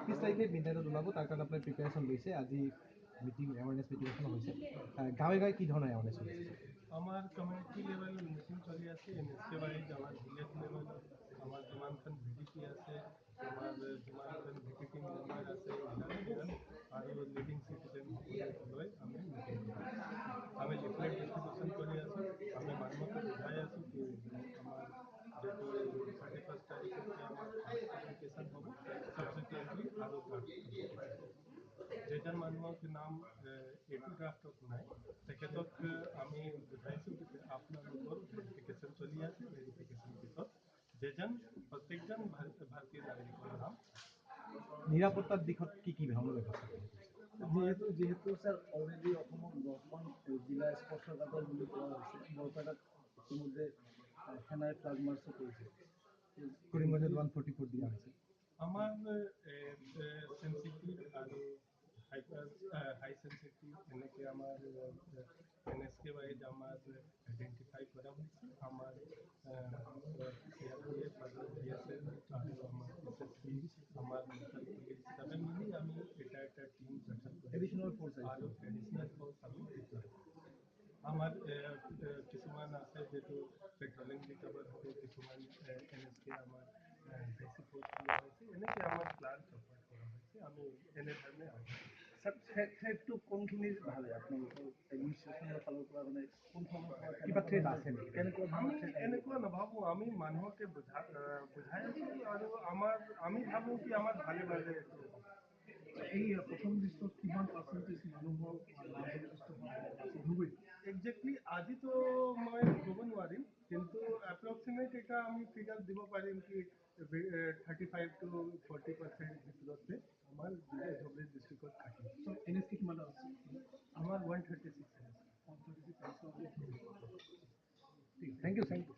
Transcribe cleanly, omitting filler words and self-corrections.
31 তাৰিখে মিডনাইটত ওলাব। তাৰ কাৰণে আপোনাৰ প্ৰিপেৰেশ্যন লৈছে। আজি মিটিং, এৱাৰনেছ মিটিং এখন হৈছে। গাঁৱে গাঁৱে কি ধৰণৰ এৱাৰনেছ হৈছে? আমাৰ কমিউনিটি লেভেল মিটিং চলি আছে, এনএছকে ৱাইজ, আমাৰ ভিলেজ লেভেলত, আমাৰ যিমানখন ভিডিপি আছে, আমাৰ যিমানখন ভিপিপি মেম্বাৰ আছে এইবিলাক আৰু লিডিং চিটিজেন সকলক লৈ আমি মিটিং কৰি আছোঁ। আমি লিফলেট ডিষ্ট্ৰিবিউশ্যন কৰি আছোঁ। আমি মানুহক বুজাই আছোঁ কি আমাৰ যিটো 31 তাৰিখতে আমাৰ পাব্লিকেশ্যন হ'ব, ছাবচিকুৱেণ্টলি আৰু ড্ৰাফ্ট যেজন মানুহক নাম এইটো ড্ৰাফ্টত নাই, তেখেতক আমি বুজাইছোঁ যে আপোনালোকৰ ভেৰিফিকেশ্যন চলি আছে, ভেৰিফিকেশ্যন পিছত যেজন প্ৰত্যেকজন ভাৰতীয় নাগৰিকৰ নাম নিৰাপত্তাৰ দিশত কি কি ধৰণৰ ব্যৱস্থা গ্ৰহণ কৰিছে? যিহেতু ছাৰ অলৰেডি অসমৰ 10খন জিলা স্পৰ্শকাতৰ বুলি কোৱা হৈছে, বৰপেটাত ইতিমধ্যে সেনাই ফ্লাগ মাৰ্চো কৰিছে। কৰিমগঞ্জত 144 দিয়া হৈছে। আমাৰ চেঞ্চিটিভ আৰু হাইপাৰ হাই চেঞ্চিটিভ এনেকৈ আমাৰ এনএছকে ৱাইজ আমাৰ আইডেণ্টিফাই কৰা হৈছে। আমাৰ চিআৰপিএফ আৰু বিএছএফ আৰু আমাৰ এছএছবি, আমাৰ লোকেল পুলিচ চবে মিলি আমি এটা এটা টিম গঠন কৰিছোঁ। Additional force. আৰু এডিশ্যনেল ফ'ৰ্চ আমি ডিপ্লয় কৰিছোঁ। আমাৰ এ, এ, কিছুমান আছে যিটো পেট্ৰলিং ৰিকভাৰ হ'ব, কিছুমান এনএছকে আমাৰ বেছি ফ'ৰ্চ দিয়া হৈছে। এনেকৈ আমাৰ প্লান চপাৰ্ট কৰা হৈছে। আমি এনেধৰণে আগবাঢ়িছোঁ। ছাৰ, থ্ৰেটটো কোনখিনি ভাবে আপোনালোকৰ এডমিনিষ্ট্ৰেশ্যনৰ ফালৰ পৰা, মানে কোন ফালৰ পৰা? কিবা থ্ৰেট আছে নেকি? কেনেকুৱা আমি ধৰণৰ থ্ৰেট আহিব? এনেকুৱা নাভাবোঁ। আমি মানুহকে বুজাই আছোঁ আৰু আমি ভাবোঁ কি আমাৰ ভালে ভালে এইটো হ'ব। এই প্ৰথম লিষ্টত কিমান পাৰ্চেণ্টেজ মানুহৰ নাম সন্নিৱিষ্ট হোৱা আছে ধুবুৰীত? একজেক্টলি আজিতো মই ক'ব নোৱাৰিম, কিন্তু এপ্ৰক্সিমেট এটা আমি ফিগাৰ দিব পাৰিম কি 35 to 40% ভিতৰতে আমাৰ ধুবুৰী ডিষ্ট্ৰিক্টত থাকে। এনএছকে কিমান আছে? আমাৰ 136 আছে। 136। Thank you, thank you.